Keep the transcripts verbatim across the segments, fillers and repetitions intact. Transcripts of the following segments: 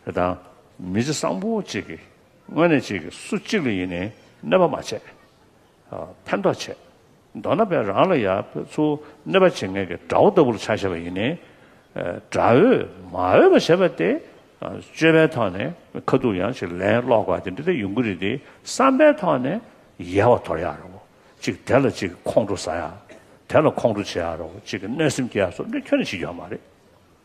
རེད་དང་། མི་ཚེ་བཟང་པོ་གཅིག་གིས་དངོས་གནས་གཅིག་གིས་སུ་གཅིག་ལ་ཡིན་ནའི་གནོད་པ་མ་བྱས། ཨ། ཕན་ཐོགས་བྱས། མདོར་ན་བས་རང་ལ་ཡ་ཚུར་གནོད་པ་བྱེད་མཁན་གྱི་དགྲ་བོ་ལྟ་བུ་ལ་ཆ་བཞག་པ་ཡིན་ནའི། ཨ། དགྲ་བོས་མ་འོས་པ་བྱས་པ་དེ། ཨ། སྤྱོད་པའི་ཐོག་ནས་ཁ་ཐུག་ཡང་ཅིག་ལན་སློག་དགོས་པ་དེ་འདྲ་དེ་ཡོང་གི་རེད་དེ། བསམ་པའི་ཐོག་ནས་ཡལ་བ་དོར་ཡག་རེད་བོ། ཅིག་དེ་ལ་ཅིག་ཁོང་ཁྲོ་ཟ་ཡག་དེ་ལ་ཁོང་ཁྲོ་བྱེད་ཡག་རེད་བོ། ཅིག་གི་གནོད་སེམས་སྐྱེ་ཡག་སོགས་འདི་ཁྱོན་ནས་བྱེད་རྒྱུ་ཡོད་མ་རེད།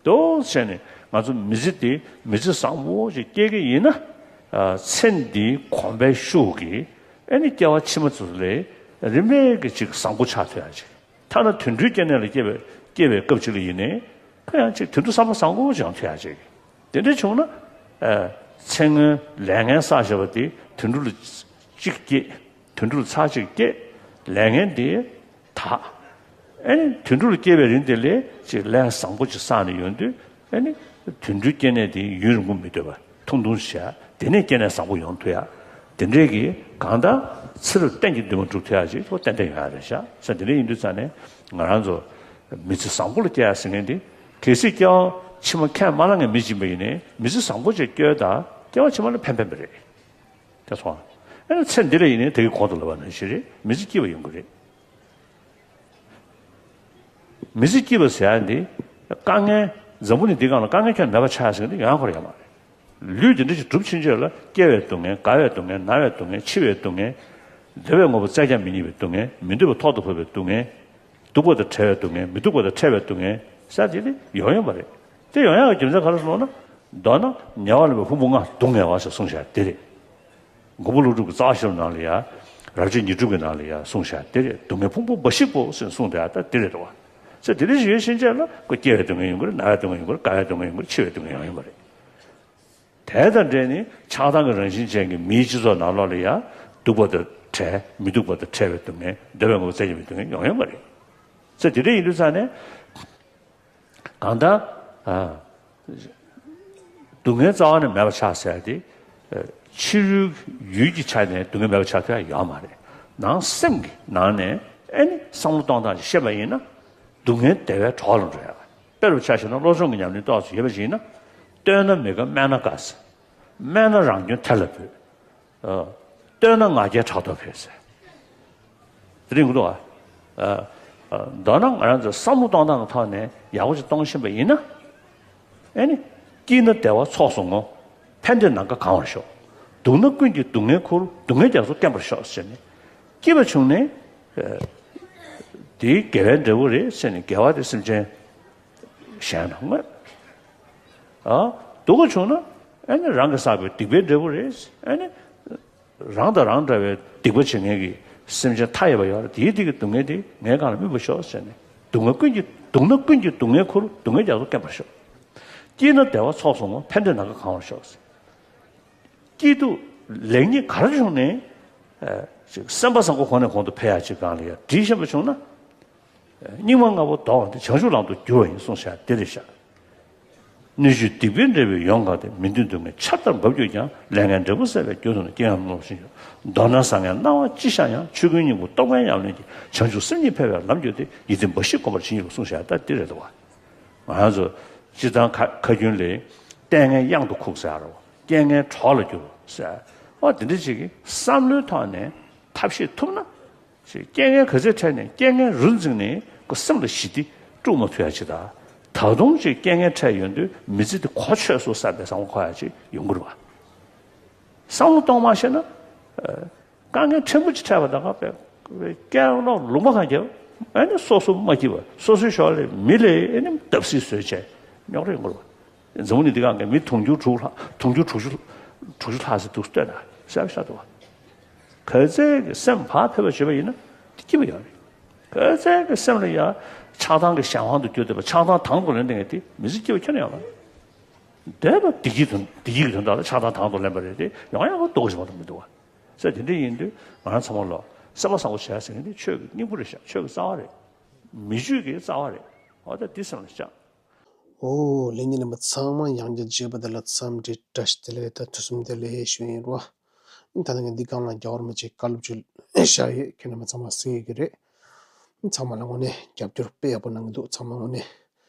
དེ་བྱས་ནས་ང་ཚོ་མི་ཚེ་འདི་མི་ཚེ་བཟང་པོ་ཞིག་སྐྱེལ་གྱི་ཡིན་ན། ཨ། ཚེ་འདིའི་གོམས་པའི་ཤུགས་ཀྱིས་ཨ་ནི་སྐྱེ་བ་ཕྱི་མ་ཚོ་ལས་རིམ་པས་ཀྱི་ཅིག་བཟང་པོ་ཆགས་ཐུབ་ཡག་ཅིག་ཐ་ན་དུད་འགྲོའི་སྐྱེ་གནས་ལ་སྐྱེ་བའི་སྐྱེ་བའི་སྐབས་ཅིག་ལ་ཡིན་ནའི་ཁོ་ཡང་ཅིག་དུད་འགྲོ་བསམ་པ་བཟང་པོ་ཅིག་ཡོང་ཐུབ་ཡག་ཅིག་དེ་འདྲ་བྱུང་ན། ཨ། ཚེ་སྔོན་ལས་ངན་བསགས་བཞག་པ་དེ་དུད་འགྲོ་ལ་ཅིག་སྐྱེས། དུད་འགྲོ་ལ་ཚར་གཅིག་སྐྱེས། ལས་ངན་དེ་དག་ཨ་ནི་དུད་འགྲོ་ལ་སྐྱེ་བའི་རིང་དེ་ལས་ཅིག་ལས་བཟང་པོ་ཅིག་བསགས་ནས་ཡོང་དུས། ཨ་ནི་དུད་འགྲོའི་སྐྱེ་གནས་དེ་ཡུན་རིང་པོ་མི་སྡོད་པ་ཐུང་ཐུང་བྱས། དེ་ནས་སྐྱེ་གནས་བཟང་པོ་ཡོང་ཐུབ་ཡག་དེ་འདྲས་ཀྱི་གང་ལྟར་ཚེ་རབས་གཏན་གྱི་འདུན་མ་འགྲུབ་ཐུབ་ཡག་ཅིག་ཐོག་ཏན་ཏན་ཡོང་ཡག་རེད་ཤག་ས་དེ་འདྲས་ཡིན་དུས་ཙང་ནས་ང་རང་ཚོ་མི་ཚེ་བཟང་པོ་ལ་སྐྱེལ་ཡག་ཟེར་མཁན་དེ། གལ་སྲིད་སྐྱེ་བ་ཕྱི་མ་ཁས་མ་བླངས་མཁན་མི་ཡིན་པ་ཡིན་ནའི་མི་ཚེ་བཟང་པོ་ཅིག་སྐྱེལ་དང་སྐྱེ་བ་ཕྱི་མ་ལ་ཕན་ཕན་པ་རེད། དེ་སོང་། ཨ་ནི་ཚེ་འདི་ལ་ཡིན་ནའི་དེ་གི་གོང་དུ་ལབ་པ་ནང་བཞིན་རེད། མི་ཚེ་སྐྱིད་པ་ཡོང་གི་རེད། མི་ཚེ་སྐྱིད་པ་ཟེར་ཡག་འདི་དཀའ་ངལ། འཛམ་བུ་གླིང་འདི་སྒང་ལ་དཀའ་ངལ་ཁྱོན་མེད་པ་ཆགས་ཟེར་མཁན་འདི་ཡོང་ཡག་ཁོ་རང་ཡོད་མ་རེད། ལུས་འདི་འདྲ་ཞིག་གྲུབ་ཕྱིན་ཆད་ལ་སྐྱེ་བའི་སྡུག་བསྔལ། རྒ་བའི་སྡུག་བསྔལ། ན་བའི་སྡུག་བསྔལ། འཆི་བའི་སྡུག་བསྔལ། བདེ་བའི་དངོས་པོ་བཙལ་ཀྱང་མི་རྙེད་པའི་སྡུག་བསྔལ། མི་འདོད་པ་ཐོག་ཏུ་བབས་པའི་སྡུག་བསྔལ། སྡུག་པ་དང་བྲལ་བའི་སྡུག་བསྔལ། མི་སྡུག་པ་དང་ཕྲད་པའི་སྡུག་བསྔལ་ཟེར་དེ་ནི་ཡོང་ཡོང་བ་རེད། དེ་ཡོང་ཡག་གི་རྒྱུ་མཚན་ག་རེ་སོང་ན། མདོར་ན་ཉེ་བར་ལེན་པའི་ཕུང་པོ་ལྔ་སྡུག་བསྔལ་བ་ཞེས་གསུངས་བཞག་དེ་རེད། མགོན་པོ་ཀླུ་སྒྲུབ་ཀྱི་རྩ་བ་ཤེས་རབ་ནང་ལ་ཡ། རབ་བྱེད་ཉི་སྒྲུབ་ཀྱི་ནང་ལ་ཡ་གསུངས་བཞག་དེ་རེད། སྡུག་བསྔལ་ཕུང་པོ་འབའ་ཞིག་པོ་ཟེར་གསུངས་བསྡད་ཡག་ད་དེ་རེད་དོ། ཟེར་དེ་འདྲ་ཞིག་ཡོད་ཕྱིན་ཆད་ལ་ཁོ་སྐྱེ་བའི་སྡུག་བསྔལ་ཡོང་གི་རེད། ན་བའི་སྡུག་བསྔལ་ཡོང་གི་རེད། རྒ་བའི་སྡུག་བསྔལ་ཡོང་གི་རེད། འཆི་བའི་སྡུག་བསྔལ་ཡང་ཡོང་གི་རེད། དེ་དང་འབྲེལ་ནས་ཆགས་སྡང་གི་རང་བཞིན་ཅན་གྱི་མིའི་སྤྱི་ཚོགས་ནང་ལོགས་ལ་ཡང་སྡུག་པ་དང་བྲལ། མི་སྡུག་པ་དང་བྲལ་བའི་སྡུག་བསྔལ། འདོད་པའི་དངོས་པོ་བཙལ་ཀྱང་མི་སྡུག་བསྔལ་ཡོང་ཡོང་བ་རེད། ཚེ་འདི་འདྲ་ཡིན་དུས་ཙང་ནས་གང་ལྟར། ཨ། སྡུག་བསྔལ་རྩ་བ་ནས་མེད་པ་ཆགས་ཟེར་ཏེ། ཕྱི་རོལ་ཡུལ་གྱི་ཆ་ནས་སྡུག་བསྔལ་མེད་པ་ཆགས་ཐུབ་ཡ་ཡོད་མ་རེད། ནང་སེམས་ཀྱི་ནང་ནས་ཨེ་ནི་བསམ་བློ་གཏོང་སྟངས་ཤིག་ཤེས་པ་ཡིན་ན། སྡུག་བསྔལ་བདེ་བའི་གྲོགས་ལ་འགྲོ་ཡ། དཔེ་རུ་ཆ་བཞག་ན་བློ་སྦྱོང་གི་ཉམས་ལེན་ཏོག་ཙམ་ཡོད་པ་ཞིག་ཡིན་ན། བསྟོད་ན་མི་དགའ་སྨད་ན་དགའ་ཟེར། སྨད་ན་རང་སྐྱོན་ཐལ་ལ་འབུད། ཨ། བསྟོད་ན་ང་རྒྱལ་ཕྲག་དོག་འཕེལ་ཟེར། དེ་རིང་གོ་འདུག་ཨ། ཨ། ཨ། མདོར་ན་ང་རང་ཚོ་བསམ་བློ་གཏོང་སྟངས་ཀྱི་ཐོག་ནས་ཡག་པོ་ཞིག་གཏོང་ཤེས་པ་ཡིན་ན། ཨེ་ནི། སྐྱིད་ན་བདེ་བ་ཚོགས་སུ་བསྔོ། ཕན་བདེས་ནམ་མཁའ་གང་བར་ཤོག་སྡུག་ན་ཀུན་གྱིས་སྡུག་བསྔལ་ཁུར། སྡུག་བསྔལ་རྒྱ་མཚོ་སྐེམ་པར་ཤོག་ཟེར་ནས། སྐྱིད་པ་བྱུང་ནས། ཨ། དེའི་དགེ་བའི་འབྲས་བུ་རེད་ཟེར་ནས་དགེ་བ་དེ་སེམས་ཅན་གཞན་ལ་བསྔོས། ཨ། སྡུག་པ་བྱུང་ན་ཨེ་ནི་རང་གིས་བསགས་པའི་སྡིག་པའི་འབྲས་བུ་རེད། ཨེ་ནི་རང་དང་རང་འདྲ་བའི་སྡིག་པ་བྱེད་མཁན་གྱི་སེམས་ཅན་མཐའ་ཡས་པ་ཡོད་རེད། དེའི་སྡིག་གི་སྡུག་བསྔལ་དེ་ངའི་སྒང་ལ་སྨིན་པར་ཤོག་ཟེར་ནས། སྡུག་བསྔལ་ཀུན་གྱིས། སྡུག་ན་ཀུན་གྱིས་སྡུག་བསྔལ་ཁུར། སྡུག་བསྔལ་རྒྱ་མཚོ་སྐེམ་པར་ཤོག་སྐྱིད་ན་བདེ་བ་ཚོགས་སུ་བསྔོ། ཕན་བདེས་ནམ་མཁའ་གང་བར་ཤོག་སྐྱིད་སྡུག་ལེགས་ཉེས་ག་རེ་བྱུང་ནའི། ཨ། ཅིག་སེམས་པ་བཟང་པོ་གོང་ནས་གོང་དུ་འཕེལ་ཡག་ཅིག་སྒང་ལ་ཡ་འདྲིས་ཤེས་པ་བྱུང་ན། སྙིགས་མ་ལྔ་པོ་ལྡོག་པ་འདི་བྱང་ཆུབ་ལམ་དུ་བསྒྱུར་བ་ཡིན་གསུངས་བཞག་འདི་རེད་ཤག་སྣོད་བཅུད་སྡིག་པའི་འབྲས་བུས་ཡོངས་གང་སྟེ། མི་མཐུན་སྡུག་བསྔལ་ཆར་ལྟར་འབབ་གྱུར་ཀྱང་། ལས་ངན་འབྲས་བུ་བསལ་བའི་རྒྱུ་དང་ནི། རྐྱེན་ངན་རྣམས་སྣང་བ་ཅི་ཤར་ཡང་། ཆོས་ཀུན་སྙིང་པོ་རྟོགས་པའི་ཉམས་ལེན་གྱིས། བྱང་ཆུབ་སེམས་ཉིད་འཕེལ་བའི་ལམ་བརྒྱུད་དེ། ཡིད་བརྟན་འབའ་ཞིག་བསྒོམ་པར་བྱིན་གྱིས་ལོ་གསུངས་བཞག་ད་འདི་རེད་དོ། ང་རང་ཚོ་སྤྱིར་བཏང་ཁ་ཁ་རྒྱུན་ལས་ལྟས་ངན་གཡང་དུ་ཁུག་ཟེར་རོ། རྐྱེན་ངན་གྲོགས་ལ་འགྱུར་ཟེར། ཨོ་དེ་འདྲ་ཅིག་གི་བསམ་བློའི་ཐོག་ནས་ཐབས་ཤེས་ཐུབ་ན། ཅིག་རྐྱེན་ངན་ག་ཚད་འཕྲད་ནས་རྐྱེན་ངན་རུ་འཛིངས་ནས་ཁོ་སེམས་ལ་ཞི་བདེ་དཀྲུག་མ་ཐུབ་ཡ་ཅིག་དང་། ད་དུང་ཅིག་རྐྱེན་ངན་འཕྲད་ཡོང་དུས་མི་ཚེ་འདི་གོ་ཆོད་སོང་བསམ་པའི་བསམ་བློ་འཁོར་ཡ་ཅིག་ཡོང་གི་རེད་བ། བསམ་བློ་གཏོང་མ་ཤེས་ན། ཨ། དཀའ་ངལ་ཕྲན་བུ་ཅིག་འཕྲད་པ་དང་། ཁ་པའི་སྐད་ལོག་ལུང་པ་གང་རྒྱབ། ཨ་ནི་སོ་སོ་མ་སྐྱིད་པ། སོ་སོའི་ཞོར་ལས་མི་ལས་ཨ་ནི་བརྡབ་གསིག་བཟོས་བྱས་རྙོག་དྲ་ཡོང་གི་རེད་བ། འཛམ་བུ་གླིང་འདི་སྒང་གི་མི་དུང་ཕྱུར་དྲུག་ལྷག་དུང་ཕྱུར་དྲུག་ཅུ་དྲུག་ཅུ་ལྷག་ཙམ་འདུག་ལྟོས་དང་། གསལ་པོ་ཤར་འདུག་བ། ག་ཚད་ཀྱི་སེམས་བག་ཕེབས་པ་བྱེད་པ་ཡིན་ན་སྐྱིད་པ་ཡོད་རེད། ག་ཚད་ཀྱི་སེམས་ལ་ཡང་ཆགས་སྡང་གི་གཞན་དབང་དུ་གྱུར་བསྡད་པ། ཆགས་སྡང་དང་དུ་ལེན་བསྡད་མཁན་དེ་མི་ཚེ་སྐྱིད་པ་ཁྱོན་ནས་ཡོད་མ་རེད། འདས་པ་བདེ་སྐྱིད་དོན་བདེ་སྐྱིད་ཀྱི་དོན་དག་ལ་ཆགས་སྡང་དང་དུ་ལེན་པ་རེད་དེ། ཡང་ཡང་སྡུག་ཅིག་མ་གཏོགས་མི་འདུག་བ། ས་དེ་འདྲ་ཡིན་དུས་ང་རང་ཚང་མ་ལོ་སེམས་པ་བཟང་པོ་བྱས་ཟེར་མཁན་དེ་ཆོས་ཀྱི་སྙིང་པོ་རེད་ཤག་ཆོས་ཀྱི་རྩ་བ་རེད། མི་ཆོས་ཀྱི་རྩ་བ་རེད། འོ་ད་འདི་སེམས་ལ་བཅངས། ཨོ། ལྷན་རྒྱས་རྣམ་པ་ཚང་མ་ཡང་བསྐྱར་མཇལ་བ་དེ་ལ་འཚམས་འདྲི་བཀྲ་ཤིས་བདེ་ལེགས་དང་ཐུགས་སུན་བདེ་ལེགས་ཞུ་ཡིན་རོ། ད་ནི་ངས་འདི་སྒང་ལ་རྒྱལ་བ་རིན་པོ་ཆེའི་བཀའ་སློབ་ཅིག་བཞག་ཡོད། ཁྱེད་རྣམ་པ་ཚང་མ་གཟིགས་ཡོད་ཀྱི་རེད། ཚང་མ་ལ་དངོས་གནས་རྒྱབ་སྐྱོར་དཔེ་ཡག་པོ་གནང་གི་འདུག་ཚང་མ་དངོས་གནས་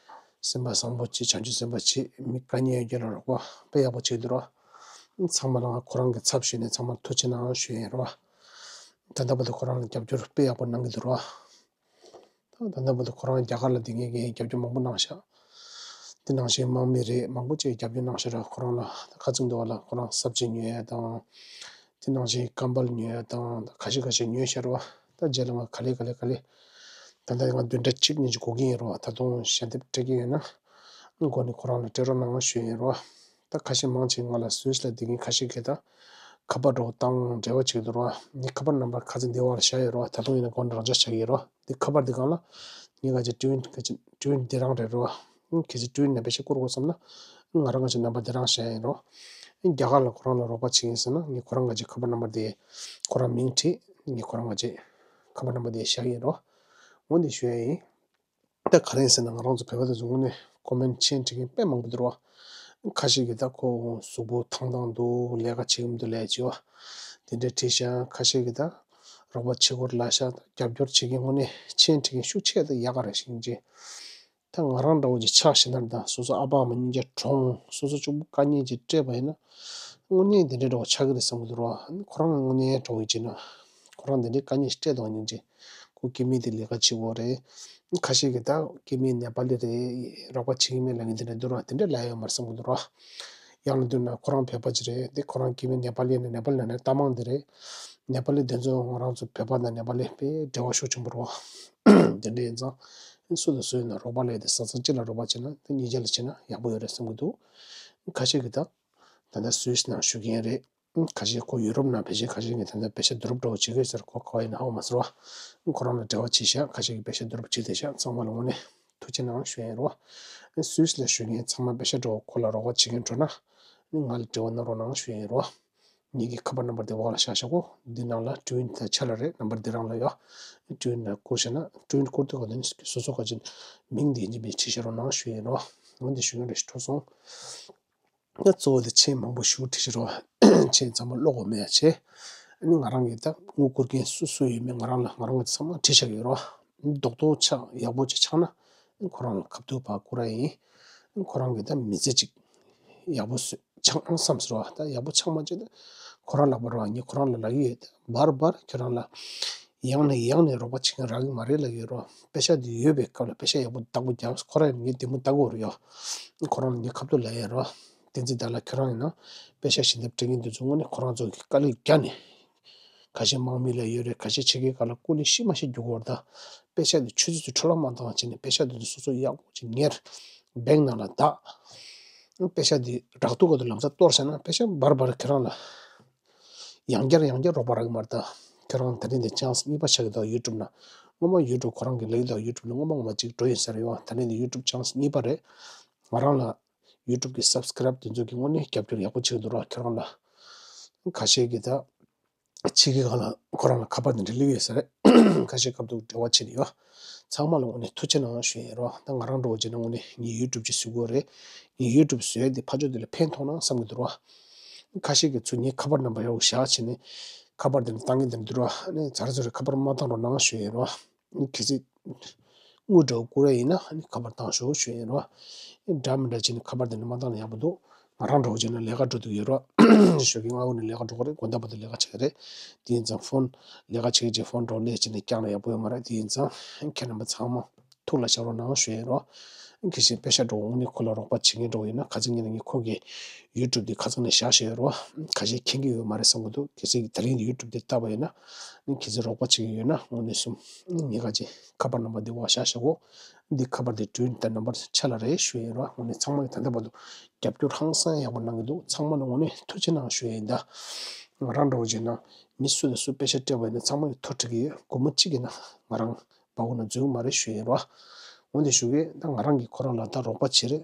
སེམས་པ་བཟང་པོ་བྱེད། བྱང་ཆུབ་སེམས་དཔའ་བྱེད། མི་དཀའ་ངལ་ཡོད་མཁན་ལ་རོགས་པ་དཔེ་ཡག་པོ་བྱེད་འདུག་རོ། ཚང་མ་ལ་ཁོ་རང་གི་ཚབ་ཞུས་ནས་ཚང་མར་ཐུགས་རྗེ་གནང་ཞུ་ཡིན་རོ། ད་ལྟ་བར་དུ་ཁོ་རང་ལ་རྒྱབ་སྐྱོར་དཔེ་ཡག་པོ་གནང་གི་འདུག་རོ། ད་ད་ལྟ་བར་དུ་ཁོ་རང་རྒྱ་གར་ལ་བསྡད་མཁན་གྱིས་རྒྱབ་སྐྱོར་མང་པོ་གནང་ཤག་དེ་ནང་བཞིན་དམག་མི་རེད། མང་པོ་ཅིག་རྒྱབ་སྐྱོར་གནང་ཤག་ར། ཁོ་རང་ལ་ཁ་ཚིག་འདུག་བ་ལ། ཁོ་རང་གསར་བརྗེ་ཉོ་ཡ་དང་། དེ་ནང་བཞིན་ཀམ་པལ་ཉོ་ཡ་དང་། ད་ཁ་ཤས་ཁ་ཤས་ཉོས་ཤག་ར་བ། ད་རྗེས་ལ་ང་ག་ལེ་ག་ལེ་ག་ལེ། ད་ལྟ་ང་བདུན་ཕྲག་གཅིག་གཉིས་ཅིག་འགོར་གྱི་ཡིན་ར་བ། ད་དུང་ཞལ་འདེབས་སྤྲད་ཀྱི་ཡོད་ན། འགོ་ནས་ཁོ་རང་ལ་སྤྲད་རོགས་གནང་ཞུ་ཡིན་ར་བ། ད་ཁ་ཤས་མང་ཆེ་ང་ལ་སུད་སི་ལ་བསྡད་མཁན་ཁ་ཤས་ཀྱིས་ད་ཁ་པར་འདྲ་བོ་བཏང་འབྲེལ་བ་བྱེད་ཀྱི་འདུག་ར་བ། ངའི་ཁ་པར་ནམ་བར་ཁ་ཚིག་འདི་བར་ལ་བཞག་ཡོད་ར་བ། ད་དུང་ཡིན་ན་ཁོ་རང་རང་འཇགས་བྱ་གི་ཡོད་ར་བ། འདི་ཁ་པར་འདི་སྒང་ལ་ངས་ག་ཅིག་ཊུ་ཝིན་ག་ཅིག་ཊུ་ཝིན་འདི་རང་རེད་ར་བ། གལ་སྲིད་ཊུ་ཝིན་ནང་པེ་ཤ་བསྐུར་དགོས་བསམ་ན་ང་རང་ག་ཅིག་ནམ་བར་འདི་རང་བཞག་ཡིན་ར་བ། རྒྱ་གར་ལ་ཁོ་རང་ལ་རོགས་པ་བྱེད་ཀྱི་ཡིན་ཟེར་ན་ངས་ཁོ་རང་ག་ཅིག་ཁ་པར་ནམ་བར་འདི་ཁོ་རང་མིང་བྲིས། ངས་ཁོ་རང་ག་ཅིག་ཁ་པར་ནམ་བར་འདི་བཞག་ཡིན་ར་བ། འོ་འདི་ཞུ་ཡ་ཡིན། ད་ག་རེ་ཡིན་ཟེར་ན་ང་རང་ཚོ་བོད་པ་དེ་ཚོ་དངོས་གནས་ཀོ་མེན་ཊི་མཆན་འབྲི་མཁན་དཔེ་མང་པོ་འདུག་ར་བ། ཁ་ཤས་ཀྱིས་ད་ཁོ་གཟུགས་པོ་ཐང་ཐང་འདུག་ལས་ཀ་བྱེད་ཀྱི་མི་འདུག་ལབ་ཀྱི་བ། དེ་འདྲ་བྲིས་ཤག་ཁ་ཤས་ཀྱིས་ད་རོགས་པ་བྱེད་དགོས་ལབ་ཤག་ད་རྒྱབ་སྐྱོར་བྱེད་མཁན་དངོས་གནས་མཆན་འབྲི་མཁན་ཤུགས་ཆེ་ད་ཡག་ག་རེད་ཤིང་ཅེ། ད་ང་རང་འདྲ་བོ་ཅིག་ཆགས་ཤིང་ན་ད་སོ་སོ་ཨ་ཕ་ཨ་མ་གཉིས་ཀ་གྲོངས། སོ་སོ་གཅིག་པུ་དཀའ་ངལ་ཅིག་སྤྲད་པ་ཡིན་ན། དངོས་གནས་འདི་འདྲའི་འདྲ་བོ་ཆགས་ཀྱི་རེད་བསམ་གྱི་འདུག་ར་བ། ཁོ་རང་དངོས་གནས་འདྲ་བོ་ཡིན་ཅེ་ན། ཁོ་རང་འདི་འདྲའི་དཀའ་ངལ་ཞིག་སྤྲད་དང་སྙིང་རྗེ། ཁོ་སྐྱེ་དམན་དེ་ལས་ཀ་བྱེད་དགོས་རེད། ཁ་ཤས་ཀྱིས་ད་སྐྱེ་དམན་ནེ་པ་ལི་རེད། རོགས་པ་བྱེད་ཀྱི་མེད་ལབ་མཁན་དེ་འདྲ་འདུག་ར། དེ་འདྲ་ལབ་ཡོད་མ་རེད་བསམ་གྱི་འདུག་ར། ཡང་ན་མདུན་ན་ཁོ་རང་བོད་པ་ཅིག་རེད་དེ། ཁོ་རང་སྐྱེ་དམན་ནེ་པ་ལི་ནས་ནེ་པ་ལི་ནང་ནས་རྟ་མང་དེ་རེད། ནེ་པ་ལི་དེ་ཚོ་ང་རང་ཚོ་བོད་པ་དང་ནེ་པ་ལི་དཔེ་འབྲེལ་བ་ཤུགས་ཆེན་པོ་རེད་བ། དེ་འདྲ་ཡིན་ཙང་སུ་དང་སུ་ཡིན་ན་རོགས་པ་ལས་དེ་བཟང་བཟང་ཅིག་ལ་རོགས་པ་བྱས་ན་དེ་གཉིས་ཆ་ལ་བྱས་ན་ཡག་པོ་ཡོད་རེད་བསམ་གྱི་འདུག་ཁ་ཤས་ཀྱིས་ད་ད་ལྟ་སུད་སི་ནང་བཞུགས་མཁན་རེད། ཁ་ཤས་ཁོ་ཡུ་རོབ་ནང་ཕལ་ཆེར་ཁ་ཤས་ཀྱིས་ད་ལྟ་པེ་ཤ་བསྡུ་རུབ་འདྲ་བོ་བྱེད་ཀྱི་ཡོད་ཟེར། ཁོ་ག་བ་ཡིན་ན་ཧ་གོ་མ་སོང་བ། ཁོ་རང་ལ་འབྲེལ་བ་བྱས་ཤག་ཁ་ཤས་ཀྱིས་པེ་ཤ་བསྡུ་རུབ་བྱས་བསྡད་ཤག་ཚང་མ་ལ་དངོས་གནས་ཐུགས་རྗེ་གནང་ཞུ་ཡ་ཡིན་རོ། སུད་སི་ལ་བཞུགས་མཁན་ཚང་མ་པེ་ཤ་འདྲ་བོ་ཁོ་ལ་རོགས་པ་བྱེད་མཁན་འགྲོ་ན་ང་ལ་འབྲེལ་བ་གནང་རོགས་གནང་ཞུ་ཡ་ཡིན་རོ། ངེད་ཀྱི་ཁ་པར་ནམ་བར་དེ་འོག་ལ་བཞག་བཞག་གོ། འདི་ནང་ལ་ཊུ་ཝིན་དང་ཆ་ལ་རེད། ནམ་བར་འདི་རང་ལ་ཡོད། ཊུ་ཝིན་ལ་བསྐུར་བྱས་ན་ཊུ་ཝིན་བསྐུར་དུས་ག་དུས་སོ་སོ་ག་ཅིག་མིང་འདི་ཡིན་གཅིག་མིན་གཅིག་བྲིས་བཞག་རོགས་གནང་ཞུ་ཡ་ཡིན་རོ། འོ་འདི་ཞུ་མཁན་རེ་ཞིག་འགྲོ་སོང་། ད་གཙོ་བོ་དེ་མཆན་མང་པོ་ཞིག་བྲིས་ཤག་རོ། མཆན་ཚང་མ་ཀློག་དགོས་མེད་ཡ་བྱས། ཨ་ནི་ང་རང་གིས་ད་དངུལ་བསྐུར་མཁན་སུ་སུ་ཡོད་མེད་ང་རང་ལ་ང་རང་གིས་ཚང་མ་བྲིས་བཞག་ཡོད་རོ། རྡོག་རྡོག་ཆགས་ཡག་པོ་ཅིག་ཆགས་ན་ཁོ་རང་ལ་ཁ་ཐུག་ཕར་བསྐུར་ཡ་ཡིན། ཁོ་རང་གིས་ད་མི་ཚེ་ཅིག་ཡག་པོ་བཟོས་ཆགས་ན་བསམ་ཟེར་བ། ད་ཡག་པོ་ཆགས་མ་བྱས་ད་ཁོ་རང་ལ་བར་བ་ངས་ཁོ་རང་ལ་ལབ་ཀྱི་ཡོད། ད་བར་བར་ཁྱོད་རང་ལ་ཡང་ནས་ཡང་ནས་རོགས་པ་བྱེད་མཁན་རག་གི་མ་རེད་ལབ་ཡོད་རོ། པེ་ཤ་འདི་ཡོད་པའི་སྐབས་ལ་པེ་ཤ་ཡག་པོ་བདག་པོ་རྒྱབ། ཁོ་རང་ངའི་བདེ་མོ་ལྟ་དགོས་རེད་ཡོ། ཁོ་རང་ངའི་ཁ་ཐུག་ལབ་ཡོད་རོ། བསྟན་འཛིན་བདག་ལ་ཁྱོད་རང་ཡིན་ན་པེ་ཤ་ཞལ་འདེབས་སྤྲད་མཁན་འདི་ཚོ་དངོས་གནས་ཁོ་རང་ཚོ་གི་དཀའ་ལས་རྒྱག་ནས། ཁ་ཤས་དམག་མི་ལ་ཡོད་རེད། ཁ་ཤས་ཕྱི་རྒྱལ་ཁག་ལ་སྐུ་ལས་ཤི་མ་ཤི་རྒྱུག་གི་ཡོད་རེད། ད་པེ་ཤ་འདི་ཆུ་ཚོད་ཚོད་འཕྲོ་བརླག་མ་བཏང་བ་བྱས་ནས་པེ་ཤ་འདི་ཚོ་སོ་སོ་ཡག་པོ་ཅིག་ཉར། བེང་ནང་ལ་བདག་པེ་ཤ་འདི་རག་ཐུག་ག་དུས་ལམ་སང་གཏོར་བྱས་ན་པེ་ཤ་བར་བར་ཁྱོད་རང་ལ་ཡང་བསྐྱར་ཡང་བསྐྱར་རོགས་པ་རག་གི་མ་རེད། ད་ཁྱོད་རང་ད་རིང་འདི་ཆན་སི་གཉིས་པ་ཆགས་ཀྱི་འདུག་ཡུ་ཊུབ་ནང་། སྔོན་མ་ཡུ་ཊུབ་ཁོ་རང་གི་ལེགས་འདུག་ཡུ་ཊུབ་ནང་སྔོན་མ་ངོ་མ་གཅིག་འགྲོ་ཡིན་ཟེར་ཡོད། ད་རིང་འདི་ཡུ་ཊུབ་ཆན་སི་གཉིས་པ་རེད། ང་རང་ལ་ཡུ་ཊུབ་གི་སབ་སི་ཀ་རབ་དེ་ཚོ་གི་དངོས་གནས་རྒྱབ་སྐྱོར་ཡག་པོ་བྱེད་ཀྱི་འདུག་ར། ཁྱོད་རང་ལ་ཁ་ཤས་ཀྱིས་ད་ཕྱི་རྒྱལ་ཁག་ལ་ཁོ་རང་ལ་ཁ་པར་དེ་འདྲ་སླེབས་ཡོད་ས་རེད། ཁ་ཤས་ཁ་ཐུག་འབྲེལ་བ་བྱས་ནས་ཡོད། ཚང་མ་ལ་དངོས་གནས་ཐུགས་རྗེ་གནང་ཞུ་ཡ་ཡིན་རོ། ད་ང་རང་འདྲ་བོ་བྱས་ན་དངོས་གནས་ངས་ཡུ་ཊུབ་ཅིག་བཟོ་དགོས་རེད། ངས་ཡུ་ཊུབ་བཟོས་ཏེ་ཕར་ཕྱོགས་དེ་ལ་ཕན་ཐོགས་ན་བསམ་གྱི་འདུག་ར། ཁ་ཤས་ཀྱིས་ཚུར་ངའི་ཁ་པར་ནམ་བར་ཡག་པོ་བཞག་བྱས་ནས་ཁ་པར་དེ་འདྲ་བཏང་གི་འདི་འདུག་ར། ཨ་ནི་ཚར་ཚུར་ཁ་པར་མ་བཏང་རོགས་གནང་ཞུ་ཡ་ཡིན་རོ། གལ་སྲིད་དངུལ་འདྲ་བོ་བསྐུར་ཡ་ཡིན་ན་ཨ་ནི་ཁ་པར་བཏང་ཤོག་ཞུ་ཡ་ཡིན་རོ། འདྲ་མི་འདྲ་བྱས་ནས་ཁ་པར་དེ་འདྲ་མ་བཏང་ན་ཡག་པོ་འདུག་ང་རང་འདྲ་བོ་བྱས་ན་ལས་ཀ་འགྲོ་འདུག་ཡོད་རོ། ཞོགས་ཀྱི་སྔ་པོ་ནས་ལས་ཀ་འགྲོ་གི་རེད། དགོང་དག་བར་དུ་ལས་ཀ་བྱེད་ཀྱི་རེད། དེ་ཡིན་ཙང་ཕོན་ལས་ཀ་བྱེད་ཀྱི་བྱེད། ཕོན་འདྲ་བོ་ལས་བྱས་ནས་བཀྱག་ན་ཡག་པོ་ཡོད་མ་རེད། དེ་ཡིན་ཙང་ཁྱེད་རྣམ་པ་ཚང་མ་ཐུགས་ལ་བཞག་རོགས་གནང་ཞུ་ཡ་ཡིན་རོ། གལ་སྲིད་པེ་ཤ་འདྲ་བོ་དངོས་གནས་ཁོ་ལ་རོགས་པ་བྱེད་མཁན་འདྲ་བོ་ཡིན་ན། ཁ་སང་ཉིན་ལ་ངས་ཁོ་གི་ཡུ་ཊུབ་དེ་ཁ་སང་ནས་བཞག་བཞག་ཡོད་རོ། ཁ་ཤས་མཁྱེན་གྱི་ཡོད་མ་རེད་བསམ་གྱི་འདུག་གལ་སྲིད་ད་རིང་ཡུ་ཊུབ་དེ་བལྟས་པ་ཡིན་ན་ཨ་ནི་གལ་སྲིད་རོགས་པ་བྱེད་ཀྱི་ཡོད་ན་དངོས་གནས་སུ་ངས་ཁ་ཅིག་ཁ་པར་ནམ་བར་འདི་འོག་བཞག་བཞག་གོ། འདི་ཁ་པར་དེ་ཊུ་ཝིན་དང་ནམ་བར་ཆ་ལ་རེད་ཞུ་ཡ་ཡིན་རོ། དངོས་གནས་ཚང་མ་གིས་ད་ལྟ་བར་དུ་རྒྱབ་སྐྱོར་ཧང་སང་ཡག་པོ་གནང་གི་འདུག་ཚང་མ་ལ་དངོས་གནས་ཐུགས་རྗེ་གནང་ཞུ་ཡ་ཡིན། ད་ང་རང་འདྲ་བོ་བྱས་ན་མི་སུ་དང་སུ་པེ་ཤ་སྤྲད་པ་ཡིན་ན་ཚང་མ་གིས་ཐུགས་ཁྲལ་གྱི་ཡོད། སྒོར་མོ་གཅིག་གིས་ན་ང་རང་བ་གོ་ན་འཛུལ་གི་མ་རེད་ཞུ་ཡ་ཡིན་རོ། འོན་ཏེ་ཞུ་གི་ད་ང་རང་གིས་ཁོ་རང་ལ་ད་རོགས་པ་བྱེད་རེད།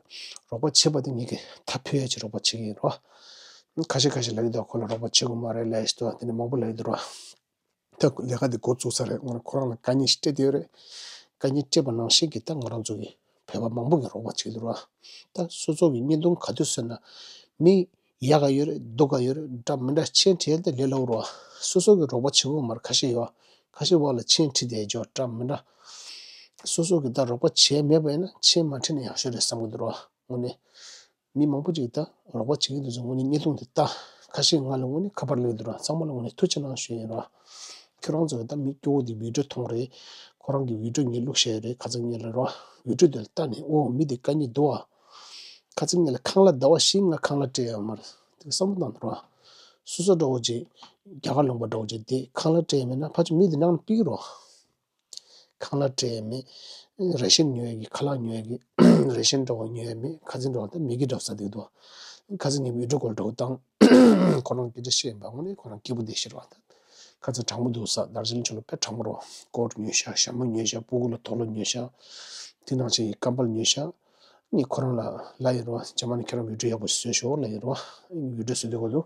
རོགས་པ་བྱེད་པ་དེ་ངེད་ཀྱིས་ད་ཕུལ་ཡ་ཅིག་རོགས་པ་བྱེད་ཀྱི་ཡིན་རོ། ཁ་ཤས་ཁ་ཤས་ལབ་ཀྱི་འདུག་ཁོ་ལ་རོགས་པ་བྱེད་དགོས་མ་རེད་ལབ་ཡ་ཞིག་འདུག་དེ་ནས་མང་པོ་ལབ་ཀྱི་འདུག་རོ། ད་ལས་ཀ་འདི་འགོ་བཙུགས་ས་རེད། ང་ཁོ་རང་ལ་དཀའ་ངལ་ཞིག་སྤྲད་དེ་ཡོད་རེད། དཀའ་ངལ་སྤྲད་པ་ནང་བཞིན་གྱི་ད་ང་རང་ཚོ་གི་བོད་པ་མང་པོ་གིས་རོགས་པ་བྱེད་ཀྱི་འདུག་ར། ད་སོ་སོ་གི་བརྙན་ཐུང་ག་དུས་བཟོས་ན་མི་ཡག་ག་ཡོད་རེད། སྡུག་ག་ཡོད་རེད། འདྲ་མི་འདྲ་མཆན་བྲིས་ཡ་ད་ལས་སླ་པོ་རེད་བ། སོ་སོ་གིས་རོགས་པ་བྱེད་དགོས་མ་རེད། ཁ་ཤས་ཡོད་བ། ཁ་ཤས་འོག་ལ་མཆན་བྲིས་བསྡད་ཀྱི་ཡོད། འདྲ་མི་འདྲ། སོ་སོ་གི་ད་རོགས་པ་བྱས་མེད་པ་ཡིན་ན་ཆེས་མ་ཁྲིད་ན་ཡག་ཤོས་རེད་བསམ་གི་འདུག་རོ། དངོས་གནས། མི་མང་པོ་ཅིག་ད་རོགས་པ་བྱེད་ཀྱི་འདུག་ཚོ་དངོས་གནས་བརྙན་ཐུང་འདི་ལྟ། ཁ་ཤས་ང་ལ་དངོས་གནས་ཁ་པར་སླེབས་འདུག་ར། ཚང་མ་ལ་དངོས་གནས་ཐུགས་རྗེ་གནང་ཞུ་ཡིན་ར། ཁྱོད་རང་ཚོ་ད་མི་སྐྱོ་བོ་འདི་བི་ཌིའོ་མཐོང་རེད། ཁོ་རང་གི་བི་ཌིའོ་ངས་བླུགས་བཞག་ཡོད་རེད། ཁ་སང་ཉིན་ལ་ར། བི་ཌིའོ་འདི་ལ་ལྟ་ནས་ཨོ་མི་འདི་དཀའ་ངལ་འདུག་ཨ། ཁ་སང་ཉིན་ལ་ཁང་གླ་ཟླ་བ་བཞི་ལྔ་ཁང་གླ་སྤྲད་ཡོད་མ་རེད། དེ་བསམ་བློ་བཏང་འདུག་ར། སོ་སོ་འདྲ་བོ་ཅིག་རྒྱ་གར་ལུང་པ་འདྲ་བོ་ཅིག་དེ་ཁང་གླ་སྤྲད་ཡོད་མེད་ན་ཕལ་ཆེར་མི་འདི་ནང་ལ་ཕིག་རོ། ཁང་གླ་སྤྲད་མེད། རེ་ཤན་ཉོ་ཡ་གི་ཁ་ལག་ཉོ་ཡ་གི་རེ་ཤན་འདྲ་བོ་ཉོ་ཡ་མེད། ཁ་སང་འདྲ་བོ་ད་མི་གི་འདྲ་བོ་ཟ་འདུག་དོ། ཁ་སང་ཉིན་བི་ཌིའོ་ཀོལ་འདྲ་བོ་བཏང་། ཁོ་རང་སྐད་ཆ་བཤད་ཡིན་པ་དངོས་གནས་ཁོ་རང་སྐྱིད་པོ་བསྡད་ཤེས་ར་བ་ད། ཁ་སང་གྲང་མོ་འདུག་ཟ། དར་ཇི་ལིང་ཕྱོགས་ལ་དཔེ་གྲང་མོ་རོ། ཀོ་ཊི་ཉོས་ཤག་ཞྭ་མོ་ཉོས་ཤག་སྤུ་གུ་ལ་དུག་ལོག་ཉོས་ཤག་དེ་ནང་བཞིན་གྱི་ཀམ་པལ་ཉོས་ཤག་ངས་ཁོ་རང་ལ་ལབ་ཡིན་རོ། རྗེས་མ་ནས་ཁྱེད་རང་བི་ཌིའོ་ཡག་པོ་བཟོས་ཤོག་ལབ་ཡིན་རོ། བི་ཌིའོ་བཟོས་དུས་གོ་དུ།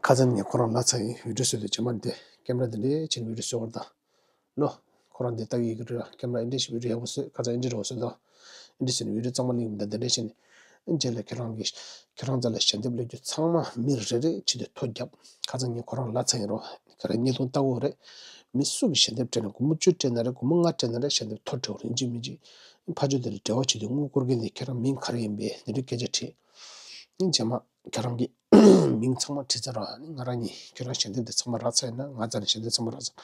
ཁ་སང་ངས་ཁོ་རང་ལབ་ཚར་ཡིན། བི་ཌིའོ་བཟོས་དུས་རྗེས་མ་ནས་དེ་ཀེམ་ར་དེ་འདྲས་བྱས་ནས་བི་ཌིའོ་བཟོས་བར་ད། ལོ། ཁོ་རང་འདི་ལྟ་གི་ཡོད་ཀྱི་རེད་ར། ཀེམ་ར་ཨེ་འདྲས་ཞིག་བི་ཌིའོ་ཡག་པོ་བཟོས། ཁ་སང་ཨེ་འདྲས་རོ་བཟོས་དོ། ཨེ་འདྲས་བཟོས་ནས་བི་ཌིའོ་གཙང་མ་ལེན་གི་མི་འདུག་དེ་འདྲས་བྱས་ནས། རྗེས་ལ་ཁྱེད་རང་གི། ཁྱེད་རང་རྩ་ལ་ཞལ་འདེབས་སླེབས་རྒྱུ་ཚང་མ་མི་རེ་རེ་ཆེད་དུ་ཐོ་བརྒྱབ། ཁ་སང་ངས་ཁོ་རང་ལབ་ཚར་ཡིན་རོ། ཁྱེད་རང་བརྙན་ཐུང་ལྟ་གི་ཡོད་རེད། མི་སུ་གི་ཞལ་འདེབས་སྤྲད་ན་སྒོར་མོ་བཅུ་སྤྲད་ན་རེད། སྒོར་མོ་ལྔ་སྤྲད་ན་རེད། ཞལ་འདེབས་ཐོ་སྤྲད་དགོས་རེད། ཡིན་གཅིག་མིན་གཅིག་ཕ་ཇོ་དེ་ལ་འབྲེལ་བ་བྱེད་དུས་དངུལ་བསྐུར་མཁན་དེ་ཁྱེད་རང་མིང་ག་རེ་ཡིན་པས་དེ་འདྲའི་སྐད་ཆ་དྲིས། རྗེས་མ་ཁྱེད་རང་གི་མིང་ཚང་མ་བྲིས་ཚར་ར། ང་རང་གཉིས་ཁྱོད་རང་ཞལ་འདེབས་དེ་ཚང་མ་རག་ཚར་ཡིན་ན། ང་རྩ་ནས་ཞལ་འདེབས་ཚང་མ་རག་ཚར།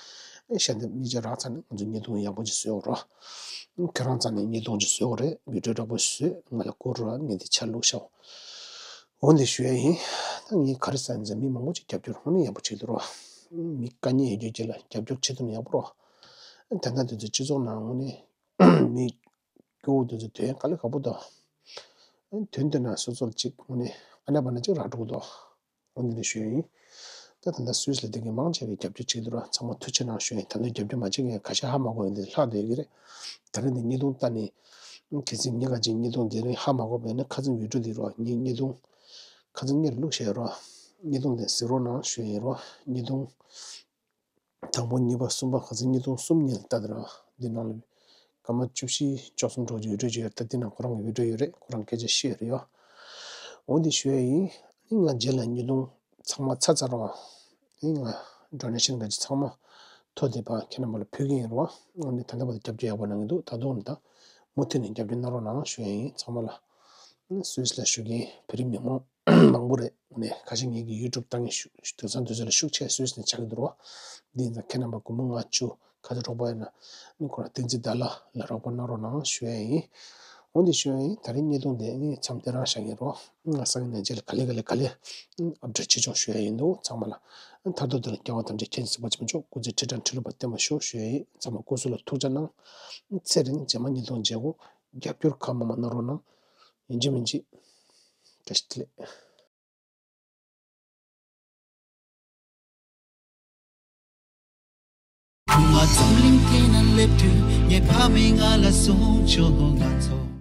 ཨེ་ཞལ་འདེབས་གཉིས་ཆ་རག་ཚར་ན་ང་ཚོ་བརྙན་ཐུང་ཡག་པོ་ཅིག་བཟོས་འོ་ར། ཁྱོད་རང་རྩ་ནས་བརྙན་ཐུང་ཅིག་བཟོས་འོ་རེད། བི་ཌིའོ་ཡག་པོ་བཟོས་ང་ལ་བསྐུར་ར། ངས་འདི་ཆ་བླུགས་ཤག་འོ་འདི་ཞུ་ཡ་ཡིན། ད་ངས་ག་རེ་ཟ་ཡིན་ཟེར་མི་མང་པོ་ཅིག་རྒྱབ་སྐྱོར་དངོས་གནས་ཡག་པོ་བྱེད་འདུག་ར། མི་དཀའ་ངལ་ཡོད་རྒྱུ་ཅིག་ལ་རྒྱབ་སྐྱོར་བྱེད་ཐུབ་ན་ཡག་པོ་ར། ད་ལྟ་དུས་ཚོད་སྤྱི་ཚོགས་ནང་དངོས་གནས་མི་སྐྱོ་བོ་དེ་ཚོ་དོན་དཀའ་ལས་ཁག་པོ་དང་། དོན་དེ་ན་སོ་སོར་གཅིག་དངོས་གནས་ཨ་ན་པ་ན་གཅིག་རག་འགྲོ་གི་འདུག་འོ་འདི་འདྲ་ཞུ་ཡ་ཡིན། ད་ད་ལྟ་སུད་སི་ལ་བསྡད་མཁན་མང་ཆེ་གིས་རྒྱབ་སྐྱོར་བྱེད་ཀྱི་འདུག་ར། ཚང་མ་ཐུགས་རྗེ་གནང་ཞུ་ཡ་ཡིན། ད་ལྟ་རྒྱབ་སྐྱོར་མ་བྱེད་མཁན་ཁ་ཤས་ཧ་མ་གོ་ཡིན་དེ་ལྷག་བསྡད་ཀྱི་རེད། ད་རེས་འདི་བརྙན་ཐུང་ལྟ་ནས་གལ་སྲིད་ཉིན་ག་ཅིག་བརྙན་ཐུང་འདི་རིང་ཧ་མ་གོ་བས་ན་ཁ་སང་བི་ཌིའོ་འདི་རོ། ངས་བརྙན་ཐུང་ཁ་སང་ངས་བླུགས་བཞག་ཡོད་རོ། བརྙན་ཐུང་འདི་གཟིགས་རོགས་གནང་ཞུ་ཡ་ཡིན་རོ། བརྙན་ཐུང་དང་པོ་གཉིས་པ་གསུམ་པ་ཁ་སང་བརྙན་ཐུང་གསུམ་གཉིས་ལ་ལྟ་དེ་ར། འདི་ནང་ལ་སྐར་མ་བཅུ་བཞི་བཅུ་གསུམ་འགྲོ་གི་ཡོད་རེད་ཅེས་ད་འདི་ནང་ཁོ་རང་གི་བི་ཌིའོ་ཡོད་རེད། ཁོ་རང་སྐད་ཆ་བཤད་རེད་ཡ། འོ་འདི་ཞུ་ཡ་ཡིན། ཨ་ནི་ང་རྗེས་ལ་བརྙན་ཐུང་ཚང་མ་ཚར་ཚར་རོ། ཨ་ནི་ང་ཌོ་ནེ་ཤན་ག་ཅི་ཚང་མ་ཐོ་དེ་ཕར་ཁྱེད་རྣམ་པ་ལ་ཕུལ་གི་ཡིན་རོ། ཨ་ནི་ད་ལྟ་བར་དུ་རྒྱབ་སྐྱོར་ཡག་པོ་གནང་གི་འདུག་ད་དུང་ད་མུ་མཐུད་ནས་རྒྱབ་སྐྱོར་གནང་རོགས་གནང་ཞུ་ཡ་ཡིན་ཚང་མ་ལ། ཨ་ནི་སུད་སི་ལ་བཞུགས་མཁན་བོད་རིགས་མི་མང་མང་པོ་རེད། ནས་ཁ་ཤས་ངེད་ཀྱི་ཡུ་ཊུབ་ལྟ་མཁན་ཤུགས་དེང་སང་དུས་ཚོད་ལ་ཤུགས་ཆེ་སུད་སི་ནས་ཆགས་ཀྱི་འདུག་རོ། འདི་ཡིན་ཙང་ཁྱེད་རྣམ་པ་སྒོར་མོ་ལྔ་བཅུ་ག་ཚོད་རོགས་པ་ཡོད་ན་ནི་ཁོ་རང་བསྟན་འཛིན་ཟླ་ལགས་ལ་རོགས་པ་གནང་རོགས་གནང་ཞུ་ཡ་ཡིན། འོ་འདི་ཞུ་ཡ་ཡིན། ད་རིང་བརྙན་ཐུང་འདི་ནི་མཚམས་འདི་རང་བཞག་ཡིན་རོ། ང་སང་ཉིན་ནས་རྗེས་ལ་ག་ལེ་ག་ལེ་ག་ལེ་ཨབ་ཌེཊ་བྱེད་ཆོག་ཞུ་ཡ་ཡིན་འདུག་ཚང་མ་ལ། མཐར་ཐུག་འདི་ལ་སྐྱེ་བ་དང་འབྲེལ་ཁྱེད་ཀྱི་གཟིགས་པ་ཆེན་པོ་མཆོག་སྐུ་ཚེ་ཁྲི་ཕྲག་ཁྲི་ལོ་བརྟན་པར་ཤོག་ཞུ་ཡ་ཡིན། ཚང་མ་སྐུ་གཟུགས་ལ་ཐུགས་ཅག་གནང་། ཚེ་རིང་རྗེས་མ་བརྙན་ཐུང་མཇལ་གོ། རྒྱབ་སྐྱོར་གང་མང་མང་གནང་རོགས་གནང་། ཡིན་གཅིག་མིན་གཅིག་བཀྲ་ཤིས་བདེ་ལེགས། ཁུ་མ་འཛམ་གླིང་སྟེང་ན་སླེབས་དུས་ངའི་ཕ་མས་ང་ལ་གསུངས་བྱུང་། ང་ཚོ།